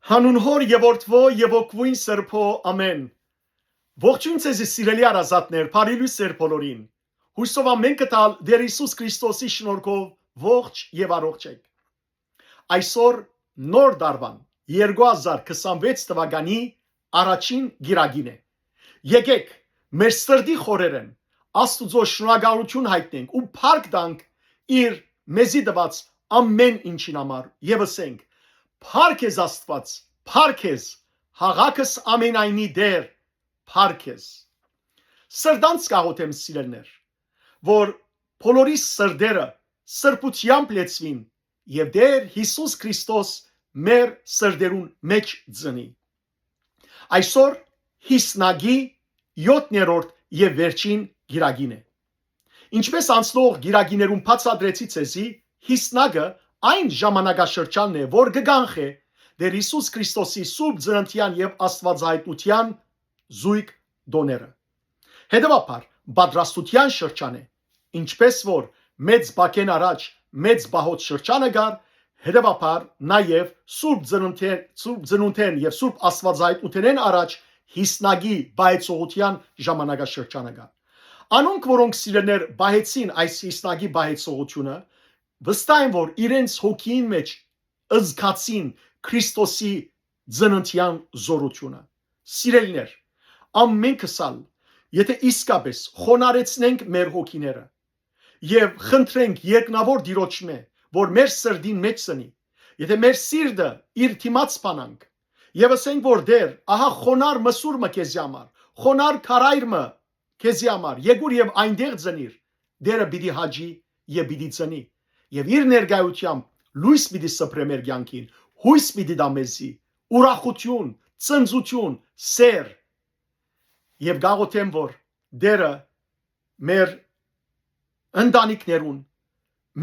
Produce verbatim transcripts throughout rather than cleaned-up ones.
Հանուն Հօր եւ Որդւոյ եւ Հոգւոյն Սրբոյ, ամէն։ Ողջոյն ձեզի, սիրելի հարազատներ, բարի լոյս ձեր բոլորին։ Յուսով ամէն կը տալ Տէր Յիսուս Քրիստոսի շնորհքով ողջ եւ առողջ էք։ Այսօր նոր տարուան, երկու հազար քսանվեց թուականի առաջին կիրակին է։ Եկեք, մեր սրտի խորերէն Աստուծոյ շնորհակալութիւն յայտնենք ու փառք տանք իր մեզի տուած ամէն ինչին համար եւ ըսենք. «Փառք ես Աստուած, փառք ես, յաղաքս ամենայնի Տէր, փառք ես»։ Սրտանց կ'աղօթեմ, սիրելիներ, որ բոլորիս սրտերը սրբութեամբ լեցուին եւ Տէր Յիսուս Քրիստոս մեր սրտերուն մէջ ծնի։ Այսօր Յիսնակի յոթերորդ եւ վերջին կիրակին է։ Ինչպէս անցնող կիրակիներուն բացատրեցի ձեզի, Յիսնակը այն ժամանակաշրջանն է, որ կը կանխէ Տէր Յիսուս Քրիստոսի Սուրբ Ծննդեան եւ Աստուածայայտնութեան զոյգ տօները։ Հետեւաբար, պատրաստութեան շրջան է, ինչպէս որ մեծ բակէն առաջ մեծ պահոց շրջանը կար, հետեւաբար նաեւ Սուրբ Ծննդէն, Սուրբ Ծնունդէն եւ Սուրբ Աստուածայայտնութենէն առաջ Յիսնակի պահեցողութեան ժամանակաշրջանը կար։ Անոնք, որոնք, սիրելիներ, պահեցին այս Յիսնակի պահեցողութիւնը, վստահ եմ, որ իրենց հոգիին մէջ զգացին Քրիստոսի ծննդեան զօրութիւնը։ Սիրելիներ, ամէնքս ալ, եթէ իսկապէս խոնարհեցնենք մեր հոգիները եւ խնդրենք երկնաւոր Տիրոջմէ, որ մեր սրտին մէջ ծնի, եթէ մեր սիրտը իր դիմաց բանանք եւ ըսենք, որ Տէր, ահա խոնարհ մսուր մը քեզի համար, խոնարհ քարայր մը քեզի համար, եկուր եւ այնտեղ ծնիր, Տէրը պիտի հաճի եւ պիտի ծնի։ Եւ իր ներկայութեամբ լոյս պիտի սփռէ մեր կեանքին, յոյս պիտի տայ մեզի, ուրախութիւն, ծնծութիւն, սէր։ Եւ կ'աղօթեմ, որ Տէրը մեր ընտանիքներուն,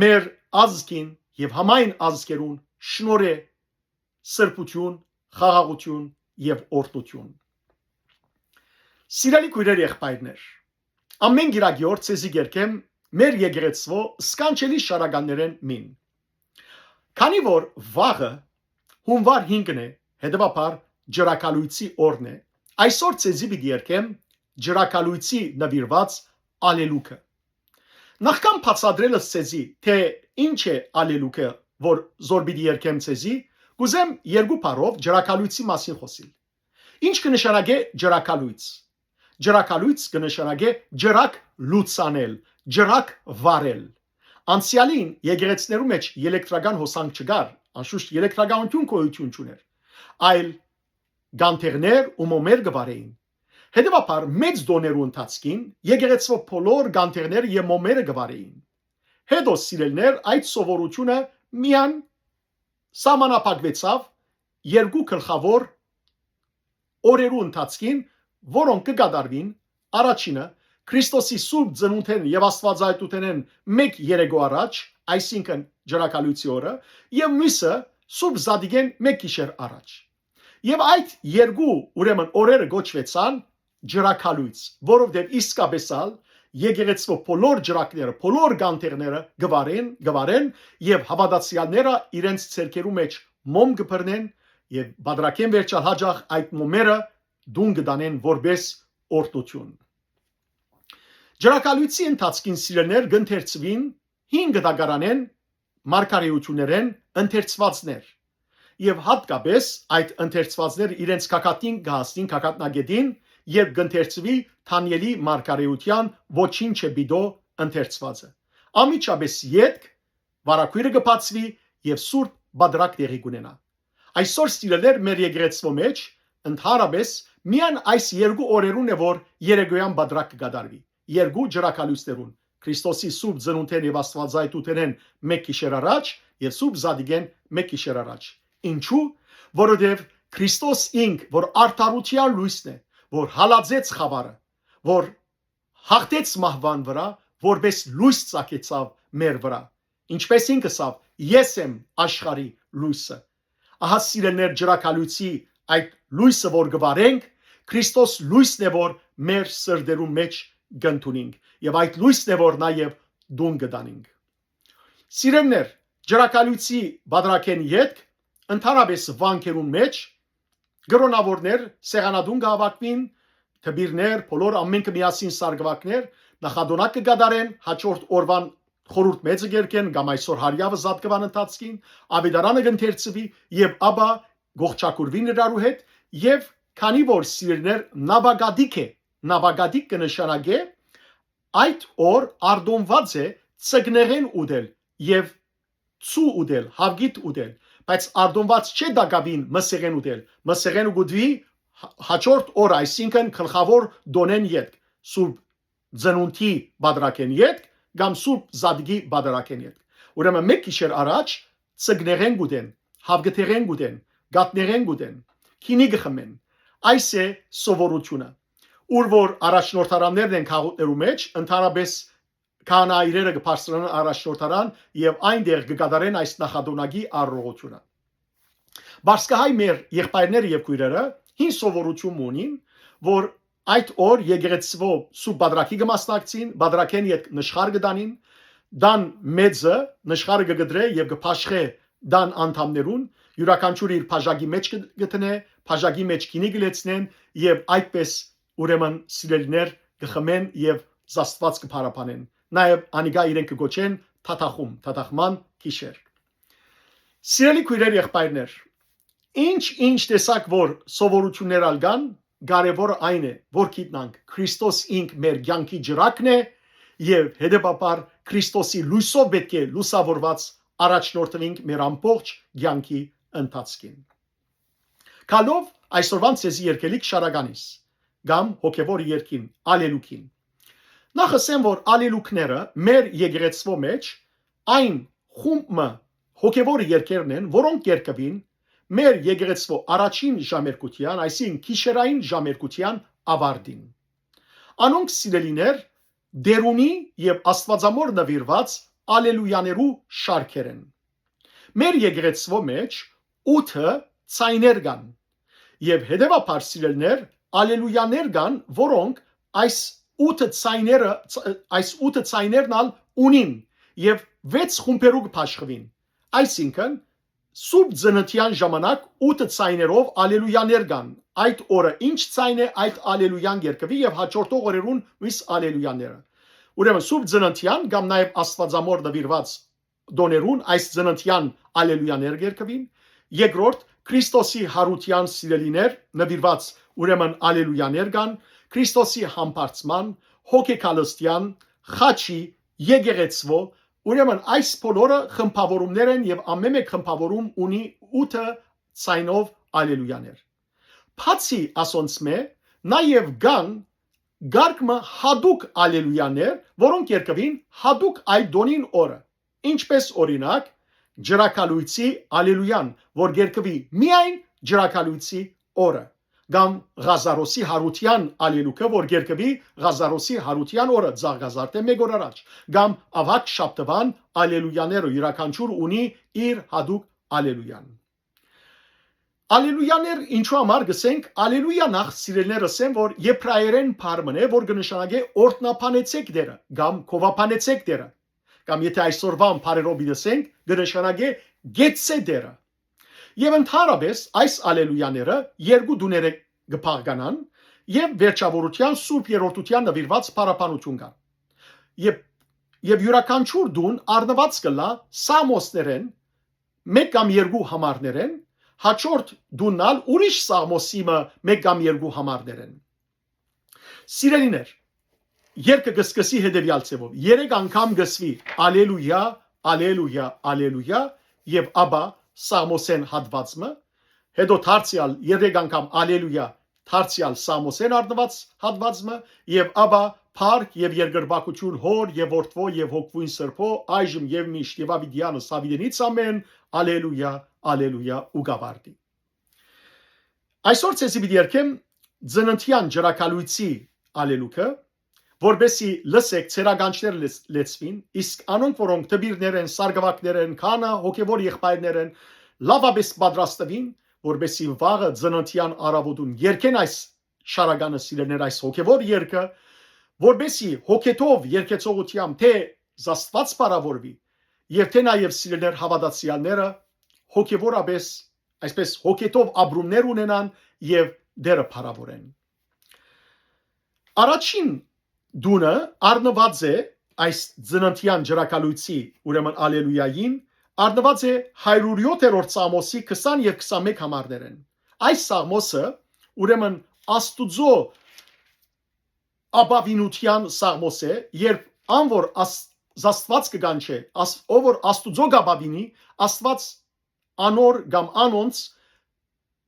մեր ազգին եւ համայն ազգերուն շնորհէ սրբութիւն, խաղաղութիւն եւ օրհնութիւն։ Սիրելի քոյրեր, եղբայրներ, ամէն կիրակի օր ձեզի կ'երգեմ մեր եկեղեցւոյ սքանչելի շարականներէն մին։ Քանի որ վաղը յունուար հինգն է, հետեւաբար ճրագալոյցի օրն է, այսօր ձեզի պիտի երգեմ ճրագալոյցի նուիրուած ալելուքը։ Նախքան բացատրելս ձեզի, թէ ինչ է ալելուքը, որ զոր պիտի երգեմ ձեզի, կ'ուզեմ երկու բառով ճրագալոյցի մասին խօսիլ։ Ինչ կը նշանակէ ճրագալոյց։ Ճրագալոյց կը նշանակէ ճրագ լուծանել, ճրագ վառել։ Անցեալին եկեղեցիներու մէջ էլեկտրական հոսանք չկար, անշուշտ էլեկտրականութիւն գոյութիւն չունէր, այլ կանթեղներ ու մոմեր կը վառէին։ Հետեւաբար, մեծ տօներու ընթացքին եկեղեցւոյ բոլոր կանթեղները եւ մոմերը կը վառէին։ Հետո, սիրելիներ, այդ սովորութիւնը միայն սահմանափակուեցաւ երկու գլխաւոր օրերու ընթացքին, որոնք կը կատարուին, առաջինը Քրիստոսի Սուրբ Ծնունդէն եւ Աստուածայայտնութենէն մէկ երեկոյ առաջ, այսինքն ճրագալոյցի օրը, եւ միւսը Սուրբ Զատիկէն մէկ գիշեր առաջ։ Եւ այդ երկու, ուրեմն, օրերը կոչուեցան ճրագալոյց, որովհետեւ իսկապէս ալ եկեղեցւոյ բոլոր ճրագները, բոլոր կանթեղները կը վառեն, կը վառեն եւ հաւատացեալները իրենց ձեռքերու մէջ մոմ կը բռնեն եւ պատրագեն վերջալ հաճախ այդ մոմերը տուն կը տանեն որպէս օրհնութիւն։ Ճրագալոյցի ընթացքին, սիրելիներ, կ'ընթերցուին հին գտակարանէն մարգարէութիւններէն ընթերցուածներ։ Եւ հատկապէս այդ ընթերցուածները իրենց գագաթին կը հասնին, գագաթնակէտին, երբ կ'ընթերցուի Դանիէլի մարգարէութեան Ոչինչ է պիտոյ ընթերցուածը։ Անմիջապէս ետք վարագոյրը կը բացուի եւ սուրբ պատրակ տեղի կ'ունենայ։ Այսօր, սիրելիներ, մեր եկեղեցւոյ մէջ ընդհանրապէս միայն այս երկու օրերուն է, որ երեկոյեան պատրակ կը կատարուի, երկու ճրագալոյցներուն, Քրիստոսի Սուրբ Ծնունդէն եւ Աստուածայայտնութենէն մէկ գիշեր առաջ եւ Սուրբ Զատիկէն մէկ գիշեր առաջ։ Ինչու՞։ Որովհետեւ Քրիստոս ինք, որ արդարութեան լոյսն է, որ հալածեց խաւարը, որ հաղթեց մահուան վրայ, որպէս լոյս ծագեցաւ մեր վրայ, ինչպէս ինք ըսաւ. «Ես եմ աշխարհի լոյսը»։ Ահա, սիրելիներ, ճրագալոյցի այդ լոյսը, որ կը վառենք, Քրիստոս լոյսն է, որ մեր սրտերուն մէջ կ'ընդունինք, եւ այդ լոյսն է, որ նաեւ տուն կը տանինք։ Սիրելիներ, ճրագալոյցի պատրագէն ետք ընդհանրապէս վանքերուն մէջ կրոնաւորներ սեղանատուն կը հաւաքուին, դպիրներ, բոլոր ամէնքը միասին սարկուակներ, նախատոնակ կը կատարեն, հաջորդ օրուան խորհուրդ մեծը կերկեն կամ այսօր հարիավը զատկուան ընթացքին, աւետարանը կ'ընթերցուի եւ ապա կ'ողջակուրուին իրարու հետ եւ քանի որ սիրելիներ նաւագատիք է, նաւագատիք կը նշանակէ այդ օր արտոնուած է ծգնեղէն ուտել եւ ցու ուտել, հաւկիթ ուտել, բայց արտոնուած չէ տակաւին մսեղէն ուտել։ Մսեղէն կ'ուտուի հա-, հաջորդ օրը, այսինքն գլխաւոր տօնէն ետք, Սուրբ Ծնունդի պատրակէն ետք կամ Սուրբ Զատկի պատրակէն ետք։ Ուրեմն մէկ գիշեր առաջ ծգնեղէն կ'ուտեն, հաւկթեղէն կ'ուտեն, կաթնեղէն կ'ուտեն, գինի կը խմեն։ Այս է սովորութիւնը, ուր որ առաջնորդարաններն են քաղաքներու մէջ, ընդհանրապէս քահանայրերը կը բարձրանան առաջնորդարան եւ այնտեղ կը կատարեն այս նախատոնակի արարողութիւնը։ Պարսկահայ մեր եղբայրները եւ քոյրերը հին սովորութիւն մը ունին, որ այդ օր եկեղեցւոյ Սուրբ Պատրակի կը մասնակցին, Պատրակէն ետք նշխար կը տանին, տան մեծը նշխարը կը կտրէ եւ կը բաշխէ տան անդամներուն, իւրաքանչիւրը իր բաժակի մէջ կը, կը դնէ, բաժակի մէջ գինի կը լեցնեն եւ այդպէս ուրեմն սիրելիներ կը խմեն եւ զաստուած կը փառաբանեն։ Նաեւ անիկա իրենք կը կոչեն թաթախում, թաթախման գիշեր։ Սիրելի քոյրեր, եղբայրներ, ինչ-ինչ տեսակ որ սովորութիւններ ալ կան, կարեւորը այն է, որ գիտնանք, Քրիստոս ինք մեր կեանքի ճրագն է եւ հետեւաբար Քրիստոսի լոյսով պէտք է լուսաւորուած առաջնորդուինք մեր ամբողջ կեանքի ընթացքին։ Գալով այսօրվան ցեզի երգելիք շարականիս կամ հոգեվոր երկին, ալելուքին։ Նախ ըսեմ, որ ալելուքները մեր եկեղեցվո մեջ այն խումբ մը հոգեվոր երկերն են, որոնք երկվին մեր եկեղեցվո առաջին ժամերգության, այսինքն գիշերային ժամերգության ավարտին։ Անոնք, սիրելիներ, Տէրունի եւ Աստուածամոր նուիրուած ալելույաներու շարքեր են։ Մեր եկեղեցվո մեջ ութը ձայներ կան եւ հետեւաբար, սիրելիներ, ալելույաներ կան, որոնք այս ութը ձայները, ց-, այս ութը ձայներն ալ ունին եւ վեց խումբերու կը բաշխուին։ Այսինքն, Սուրբ Ծննդեան ժամանակ ութը ձայներով ալելույաներ կան։ Այդ օրը ինչ ձայն է, այդ ալելույան կ'երկվի եւ հաջորդող օրերուն մյուս ալելույաները։ Ուրեմն Սուրբ Ծննդեան կամ նաեւ Աստուածամոր նուիրուած տօներուն այս ծննդեան ալելույաներ կ'երկվին, երկրորդ Քրիստոսի յարութեան, սիրելիներ, նուիրուած ուրեմն ալելույաներ կան, Քրիստոսի համբարձման, հոգեկալստեան, խաչի, եկեղեցվո, ուրեմն այս բոլորը խմբաւորումներ են եւ ամէն մէկ խմբաւորում ունի ութը ձայնով ալելույաներ։ Բացի ասոնցմէ, նաեւ կան կարգ մը յատուկ ալելույաներ, որոնք կ'երկվին յատուկ այդ տօնին օրը, ինչպես օրինակ, Ջրագալոյցի ալելույան, որ կ'երկվի միայն Ջրագալոյցի օրը, կամ Ղազարոսի յարութեան ալելուքը, որ կ'երկվի Ղազարոսի յարութեան օրը, Ծաղկազարդէ մէկ օր առաջ, կամ Աւագ Շաբթուան ալելույաները, իւրաքանչիւր ունի իր յատուկ ալելույան։ Ալելույաներ ինչու համար կ'ըսենք, ալելույա նախ, սիրելիներ, ըսեմ, որ եբրայերէն բառ մըն է, որ կը նշանակէ օրհնաբանեցեք Տէրը կամ գովաբանեցեք Տէրը, կամ եթե այսօրվան բառերով պիտի ըսենք, կը նշանակէ գեցցէ Տէրը։ Եւ ընդհանրապէս այս ալելույաները երկու տուներէ կը բաղկանան եւ վերջաւորութեան Սուրբ Երրորդութեան նուիրուած փառաբանութիւն կան։ Եւ, եւ իւրաքանչիւր տուն առնուած կ'ըլլայ սաղմոսներէն մէկ կամ երկու համարներէն, հաջորդ տունն ալ ուրիշ սաղմոսի մը մէկ կամ երկու համարներէն։ Սիրելիներ, երգը կը սկսի հետեւեալ ձեւով. երեք անգամ կ'ըսուի Ալելույա, Ալելույա, Ալելույա, եւ ապա սաղմոսէն հատուած մը, հետո դարձեալ երեք անգամ Ալելույա, դարձեալ սաղմոսէն արթնուած հատուած մը, եւ ապա փառք եւ երկրպագութիւն Հօր եւ Որդւոյ եւ Հոգւոյն Սրբոյ, այժմ եւ միշտ եւ աւիտեանս աւիտենից ամէն, Ալելույա, Ալելույա, ու կ'ավարտի։ Այսօր ձեզի պիտի երգեմ ծննդեան ջրագալոյցի ալելուքը, որպեսզի լսեք, ձեր ականջները լեծ-, լեցուին, իսկ անոնք, որոնք դպիրներ են, սարկուակներ են, քահանա, հոգեվոր եղբայրներ են, լաւապէս պատրաստուին, որպեսզի վաղը ծննդեան առաւօտուն երգեն այս շարականը, սիրելիներ, այս հոգեվոր երգը, որպեսզի հոգեթով երգեցողութեամբ թէ զաստուած փառաւորուի եւ թէ նաեւ, սիրելիներ, հաւատացեալները հոգեվորապէս այսպես հոգեթով ապրումներ ունենան եւ Տերը փառաւորեն։ Առաջին տունը առնուած է այս ծննդեան ճրագալոյցի, ուրեմն Ալելուիային, առնուած է հարիւր յոթերորդ Սաղմոսի քսան եւ քսանմեկ համարներէն։ Այս Սաղմոսը, ուրեմն, Աստուծոյ ապաւինութեան Սաղմոս է, երբ ան որ Աստուած կը կանչէ, ով որ Աստուծոյ կ'ապաւինի, Աստուած անոր կամ անոնց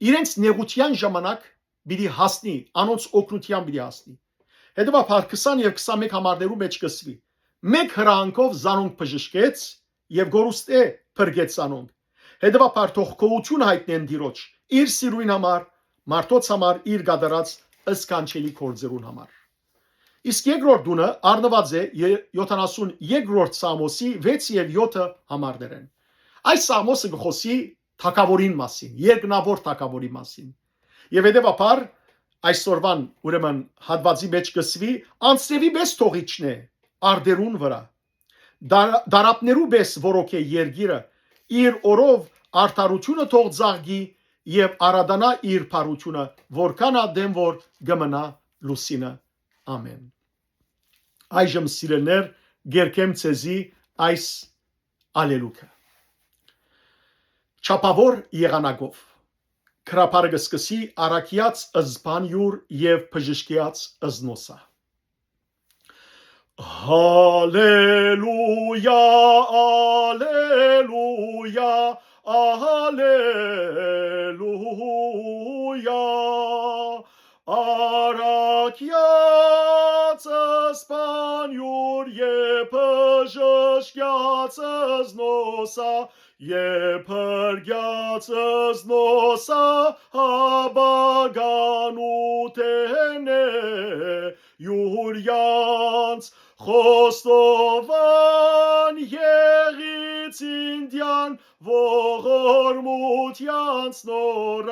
իրենց նեղութեան ժամանակ պիտի հասնի, անոնց օգնութեան պիտի հասնի։ Հետեւաբար քսան եւ քսանմեկ համարներու մէջ կ'ըսուի. «Մէկ հրահանգով զանոնք բժշկեց եւ կորուստէ փրկեց զանոնք։ Հետեւաբար թող գոհութիւն յայտնեն Տիրոջ, իր սիրոյն համար, մարդոց համար իր կատարած սքանչելի գործերուն համար»։ Իսկ երկրորդ տունը առնուած է ե-, յոթանասուն երկրորդ Սաղմոսի վեց եւ յոթը համարներէն։ Այս Սաղմոսը կը խօսի թագաւորին մասին, երկնաւոր թագաւորի մասին։ Եւ հետեւաբար այսօրվան, ուրեմն, հատուածի մէջ կ'ըսուի. «Անձրեւի պէս թող իջնէ արտերուն վրայ, դար-, դարապներու պէս որոգէ երկիրը, իր օրով արդարութիւնը թող ծաղկի եւ արատանայ իր փառութիւնը, որքան ատեն որ կը մնայ լուսինը»։ Ամէն։ Այժմ, սիրելիներ, կերգեմ ձեզի այս Ալելուիա։ Չափաւոր եղանակով։ Գրաբարը կը սկսի առաքեաց զբանիւր եւ բժշկեաց զնոսա։ Ալելուիա, ալելուիա, ալելուիա։ Առաքեաց զբանիւր եւ բժշկեաց զնոսա, եւ փրկեաց զնոսա, հապա գանութենէ յուր յանց, խոստովան եղի ծննդեան ողորմութեանց նորհ,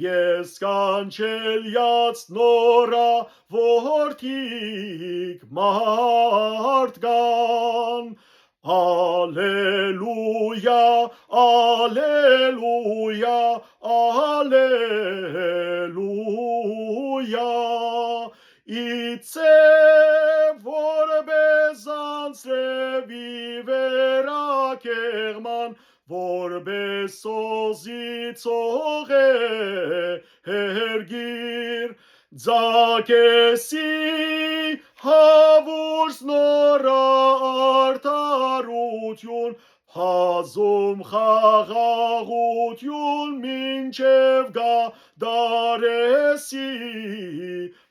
ես կանչելեաց նորհ որդիք մարդկան։ Ալելուիա, ալելուիա, ալելուիա։ Իծե որպես անձրեւի վերակեղման, որպես սոզի ծողե հերգիր, ձագեսի հաւուրց նորհ արդարութիւն, հազում խաղաղութիւն մինչեւ կատարեսի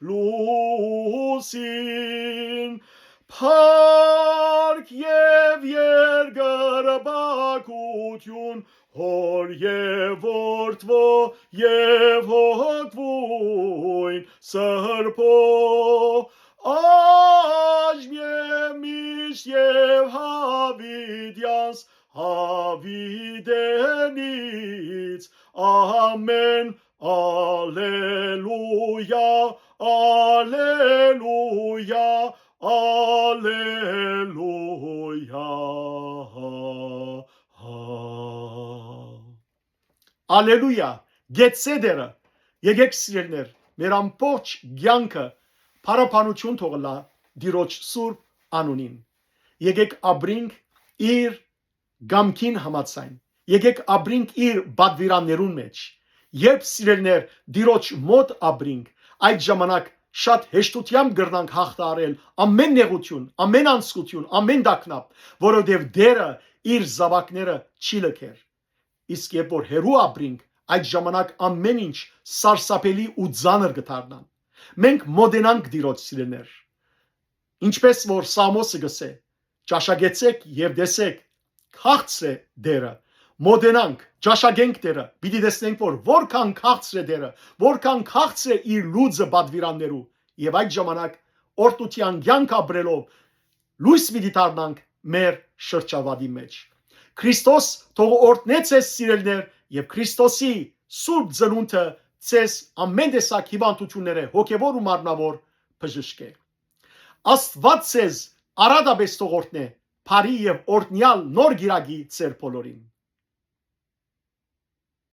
լուսին, փառք եւ երկրպագութիւն Հօր եւ Որդւոյ եւ Հոգւոյն Սրբոյ, այժմ եւ միշտ եւ յաւիտեանս յաւիտենից, ամէն։ Ալելուիա, ալելուիա, ալելուիա։ Ալելուիա, գեցցե Տերը։ Եկեք, սիրելիներ, մեր ամբողջ կեանքը փառաբանութիւն թող ըլլայ Տիրոջ սուրբ անունին։ Եկեք ապրինք իր կամքին համաձայն։ Եկեք ապրինք իր պատվիրաններուն մէջ։ Երբ, սիրելիներ, Տիրոջ մօտ ապրինք, այդ ժամանակ շատ հեշտութեամբ կրնանք հաղթահարել ամէն նեղութիւն, ամէն անզգութիւն, ամէն տագնապ, որովհետեւ Տերը իր զաւակները չի լքեր։ Իսկ երբ որ հեռու ապրինք, այդ ժամանակ ամէն ինչ սարսափելի ու ծանր կը դառնան։ Մենք մոտենանք Տիրոջ, սիրելիներ։ Ինչպես որ Սաղմոսը կ'ըսէ. «Ճաշակեցէք եւ տեսէք, քաղցր է Տերը»։ Մոտենանք, ճաշակենք Տերը, պիտի տեսնենք, որ որքան քաղցր է Տերը, որքան քաղցր է իր լուծը պատվիրաններու, եւ այդ ժամանակ օրհնութեան կեանք ապրելով լոյս պիտի դառնանք մեր շրջապատի մէջ։ Քրիստոս թող օրհնէ ձեզ, սիրելիներ, եւ Քրիստոսի սուրբ ծնունդը ձեզ ամէն տեսակ հիւանդութիւններէ հոգեւոր ու մարմնաւոր բժշկէ։ Աստուած ձեզ արատապէս թող օրհնէ, բարի եւ օրհնեալ նոր կիրակի ձեր բոլորին։